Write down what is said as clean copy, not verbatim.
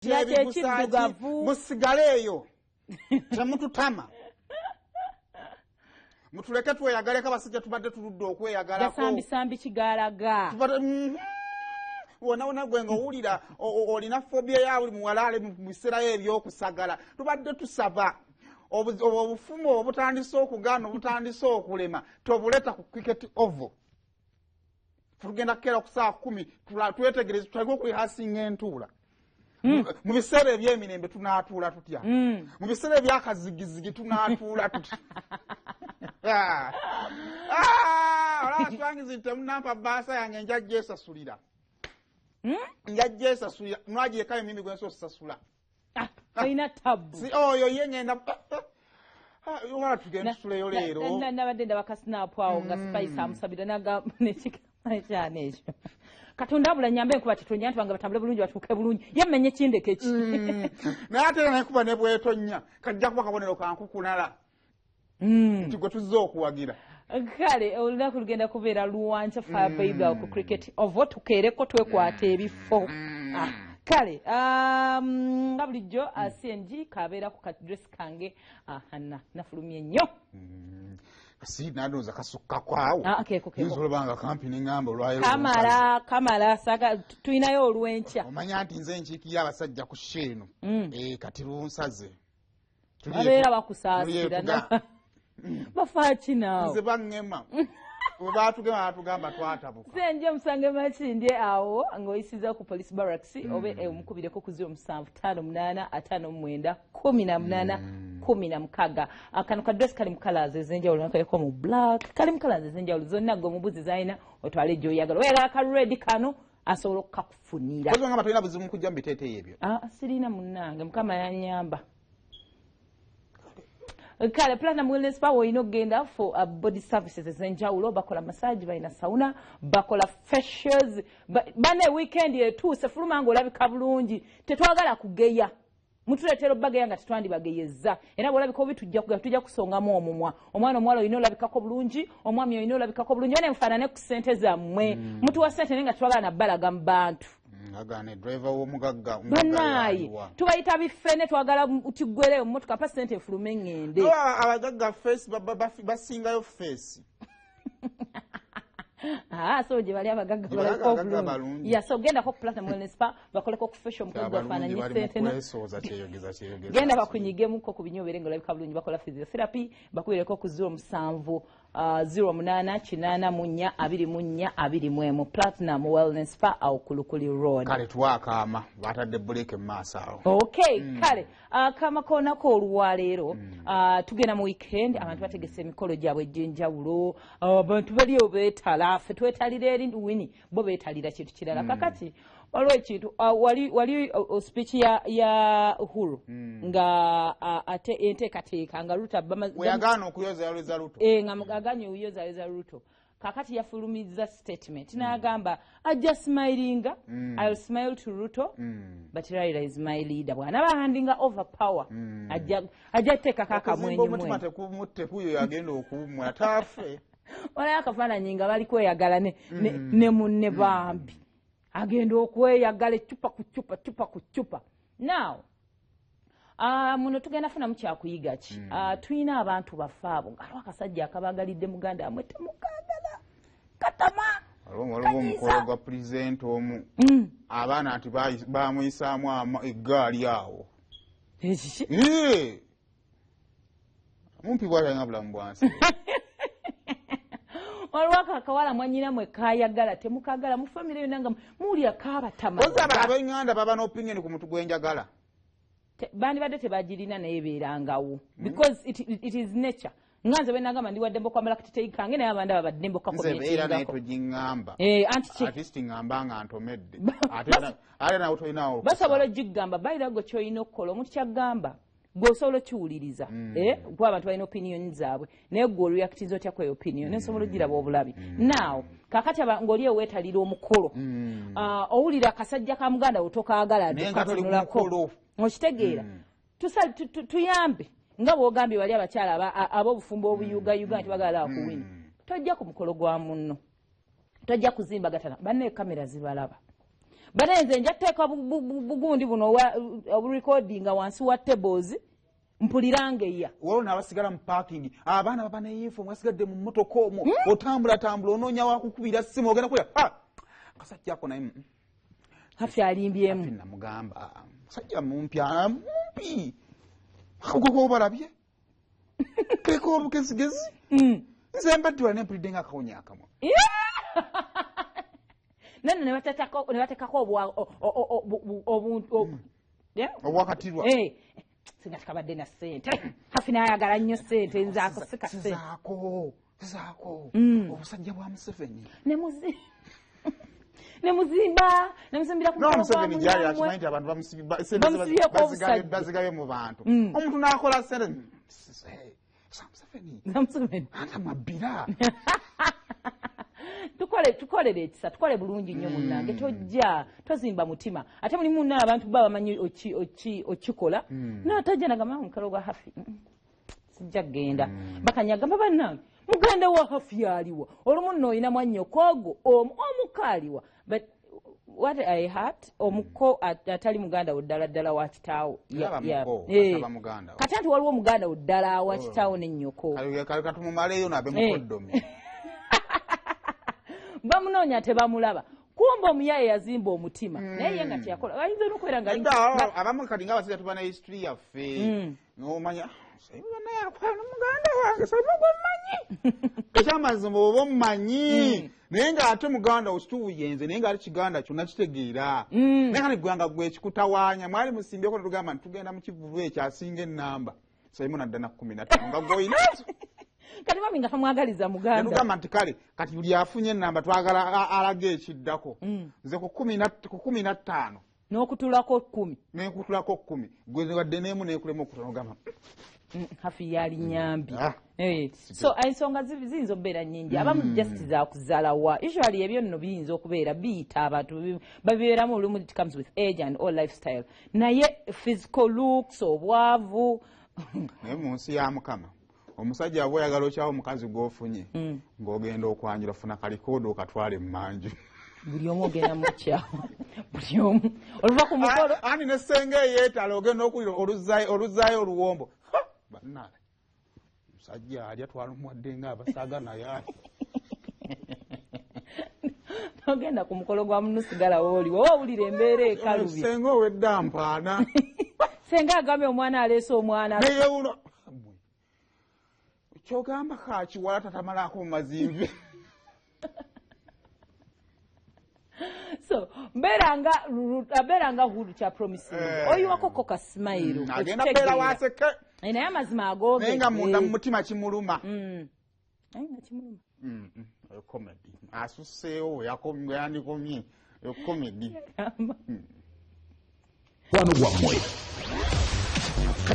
Kyekiddugavu. Musigale eyo, temututama, mutuleke tweyagaleko. Abasajja tubadde tuludde okweyagalako. Gasambisambi kigaalaga. Wona wona gwe nga owulira olina phobia ya buli muwala ali mu biseerayo ebyokusagala. Tubadde tusaba obufumu obutandise okugaana, obutandise okulema, tobuleeta ku Cricket Oval. Tugenda kukeera ku saa 10, twetegereze, tutandike okurehearsinga entuula. Mu biseera ebyemirembe tunaatuula tutya? Mu biseera ebyakazigizigi tunaatuula tutya? Ah, olaba twangizi nti temunampa baasa yange, nja gyesasulira, nja gyesasulira. Nwagirekayo emimbi gwensi osasula. Ah, olina tabu. Si oyo ye ngenda wala, tugenda tusuleyo leero. Nabadde ndaba ka snap awo nga Spice amusabira nagamba nekigamba kyana ekyo, Katonda abula nyambe enkuba tetonya nti bange batambule bulungi, batuuke bulungi, ye mmenye kindeke ki. Naye ate era nekuba ne bwetonya kajja kuba kabonero kankukunala nti gwe tuzze okuwagira. Kale olunaku lugenda kubeera lwanca Fire awo ku Cricket Oval, tukeereko twekwata ebifo. Ah, kale nga bulijjo CNG kabeera ku kadress kange. Hana nafulumye nnyo. Si nandowooza kasukkako awo. Ah, keeko, keeko. Yinza olaba nga kampi neŋŋamba olwaleero. Kamala kamala saga tulinayo olw'enkya. Omanya nti nze nkiikiyo abasajja ku show eno. Eh, kati lunsaze. Babeera bakusaasira. Bafaaki naawe? Nze baŋŋema, bwe batugema batugamba twatabuka. Senje musange Makindye awo ng'oyisiza ku Police Barracks, oba omukubireko ku 0758 59 18 16. Kano kadress kali mu colors ez'enjawulo, nakaliko mu black, kali mu colors ez'enjawulo zonna. Gwe omubuzi zalina otwale gy'oyagala. Oyagala ka red kano, asobola okukakufunira. Kozi ngamba tolina buzibu mu kujja mu biteeteeyi ebyo? Ah, sirina munnange, Mukama yanyamba. Kale Platinum Wellness Power olina okugenda for body services ez'enjawulo. Bakola massage, balina sauna, bakola facials. Bane weekend etuuse, fuluma nga olabika bulungi. Tetwagala kugeya, mutuleetera obbageya nga tetwandibageyezza. Era bwolabika obi tujja kugeya, tujja kusongamu omumwa. Omwana omuwala olina olabikako bulungi, omwami olina olabikako bulungi. Bane mufaanane ku ssente zammwe. Mutuwa ssente naye nga tetwagala nabbalaga mu bantu. Agane driver w'omugagga. Bannaaye tubayita bifene, twagala kiggwereyo mumotoka pa ssente efulume ŋŋende. Abagagga face basingayo face. Ah, so gye bali abagagga Gye bali balabika abagagga obulungi. Balungi. Ya, so gendako ku Platinum Wellness Spa bakoleko ku facial, omukazi Abalungi gwafaananye bali mu ssente no. kwesooza kyeyogeza kyeyogeza. Genda bakunyigemuko ku binyo obeere nga olabika bulungi. Bakola physiotherapy. Bakubireko ku 07 08 84 24 21, Platinum Wellness Spa awo ku Lukuli Road. Kale twakaama batadde buleeke mu maaso awo. Okay, kale akama konako olwaleero, tugenda mu weekend. Abantu bategese emikolo gyabwe egy'enjawulo. Abantu baliyo beetala, ffe twetalira eri wini, bo beetalira kintu kirala. Kakati waliwo ekintu, wali speech ya Uhuru nga ate enteekateeka nga Ruto Weyagaana okuyozayoleza Ruto. Eh, nga aganye oyozayoza Ruto. Kakati yafulumiza statement n'agamba ajja smilinga, "I will smile to Ruto, but Raila is my leader." Bw'anaba handinga over power, ajja kuteekako Okuzimba omutima akamwenyumwenyu. Tekumutte kuyo yagenda okuwummula taafe. Walayo akafaananyi nga bali kweyagala ne munne bambi agenda okweyagala ecupa ku cupa, cupa ku cupa. Now muno tugenda funamu kyakuyiga ki? Tulina abantu baffe abo nga aliwo akasajja akabagalidde muganda amwe temukagala katama. Waliwo omukolo gwa pulezidenti omu, abaana nti bamuyisaamu eggaali awo. Ekiki? Ee! Mumpi bwatanga bulamu bwansi. Waliwo ako akawala mwanyina kayagala temukagala mu famire yonna nga muwulira kabatama. Ozi ab'eŋŋanda baba n'opinion ku muntu gwenjagala. Bandibadde tebagirina naye beerangawo because it is nature. Nga nze bwenagamba ndi waddembe okwambala kateteyi kange, naye abandi aba baddembe Nze beera naye okukakometingako. Togiŋŋamba. Eh, anti At least ŋŋamba nga ntomedde. Ate nawe tolinawo. Basobola ogigamba bayira gwe kyolina okukola. Omuntu kyagamba gwe osobola okiwuliriza. Eh, kuba abantu balina opinion zaabwe, naye gwe oreactinza otya kweyo opinion? Nsobola ogiraba obulabi. Now kakati ng'oli eweetalira omukolo, ah, owulira akasajja ka muganda wo tokaagala. Naye nga toli ku Katunulako. mukolo. Okitegeera? Tuyambe nga bwogambye bali abakyala ab'obufumbo obuyugayuga nti bagala kuwini. Tojja ku mukolo gwa munno, tojja kuzimba gatana banne kamera zibalaba. Bane nze nja kuteeka bugundi buno oburecordinga wansi wa tables, mpuliranga eya. Waliwo n'abasigala mu parking, abaana baba neyinfo, mwasigadde mu mmotoka omwo, otambulatambula onoonya wakukubira simu, ogenda kulya kasajja ako naye Hafi alimbyemu. Namugamba musajja mumpi, mumpi akugoko obalabye keeko obugezigezi. Nze mbadde wala nempulidde nga akawunya akamwa. Nano ne bateekako obwakatirwa. Singa tekabadde na ssente. Hafi n'ayagala nnyo ssente, nze ako sika ssente. Sizaako obusajja bwa Museveni. Nemuzimba, nemuzimbira ku No, mukolo gwa Museveni gyali munnammwe. akimanyi nti abantu sente Bamusibyeko obusajja. Bazigabye mu bantu. Omuntu n'akola ssente, sa Museveni. Sa Museveni. Anta mwabbira. Tukolere ekisa, tukole bulungi nnyo munnange, tojja, tozimba mutima. Ate mulimu n'abantu baba bamanyi okikola. N'atajja nagamba omukolo gwa Hafi. Sijja kugenda. Bakanyagamba bannange, muganda wa Hafi aliwa. Olumu nno olina mwannyoko ogwo, omuko aliwa. But what I heard, omuko atali muganda wo ddala ddala wa kitaawo. Yaba muko, ataba muganda wo. Kati anti waliwo omuganda wo ddala wa kitaawo ne nnyoko. Kale katumumaleyo n'abe mukoddomi. Bamunoonya tebamulaba. Kumbe omuyaye yazimba omutima. Naye ye nga teyakola. Ayinza n'okubeera nga ali- Nedda, abamu kati ng'abasajja tuba ne history yaffe. N'omanya, Saimu naye akwala muganda wange, Saimu gwe mmanyi. Ekyamazima oba ommanyi. Naye ng'ate muganda wo kituuyenze, naye ng'ate kiganda kyonna kitegeera. Naye kati ggwanga gwe kikutawaanya, mwali musimbyeko ne tugamba nti tugenda mu kivvulu ekyo asinga ennamba. Saimu n'adda na 15, nga gw'olina ezo. Kati mami nga tamwagaliza muganda. Ne tugamba nti kale, kati buli afunye ennamba twagala alage ekiddako. Nze ku 15. N'okutulako 10. N'okutulako 10. Gwe wadde n'emu n'ekulema okutula, n'ogamba, Hafi yali nyambi. So ensonga ziyinza okubeera nnyingi. Abamu just za kuzaala wa. Usually ebyo nno biyinza okubeera biyita abantu, babibeeramu olumu, it comes with age and all lifestyle. Naye physical looks, obwavu. Naye mu nsi ya Mukama, omusajja aba oyagala okyawa omukazi gw'ofunye, ng'ogenda okwanjula, funa kalikoodo okatwale mu manju. Buli omu ogenda mukyawa. Buli omu. Oluva ku mukolo. Ani ne ssenga eyeetala ogenda okuwulira oluzzaayo oluwombo. Ha! Bannange, omusajja alya twalumuwadde ng'abasaaga naye ali. Ogenda ku mukolo gwa munno sigala wooli, wowe owulira embeera ekalubye. Ssenga owedda mpaana. Ssenga agambye omwana aleese omwana. Naye wuno, ky'ogamba kakiwala tatamalaako mu mazimbe. So, mbeera nga Uhuru kya promising. Oyiwako ko ka smile, Agenda okitegeera. kubeera waseke. Naye amazima agoogedde. Naye nga munda mu mutima kimuluma. Naye nga kimuluma. Oyo comedy. Asusseewo, yandikomye. Oyo comedy. Mukwano gwammwe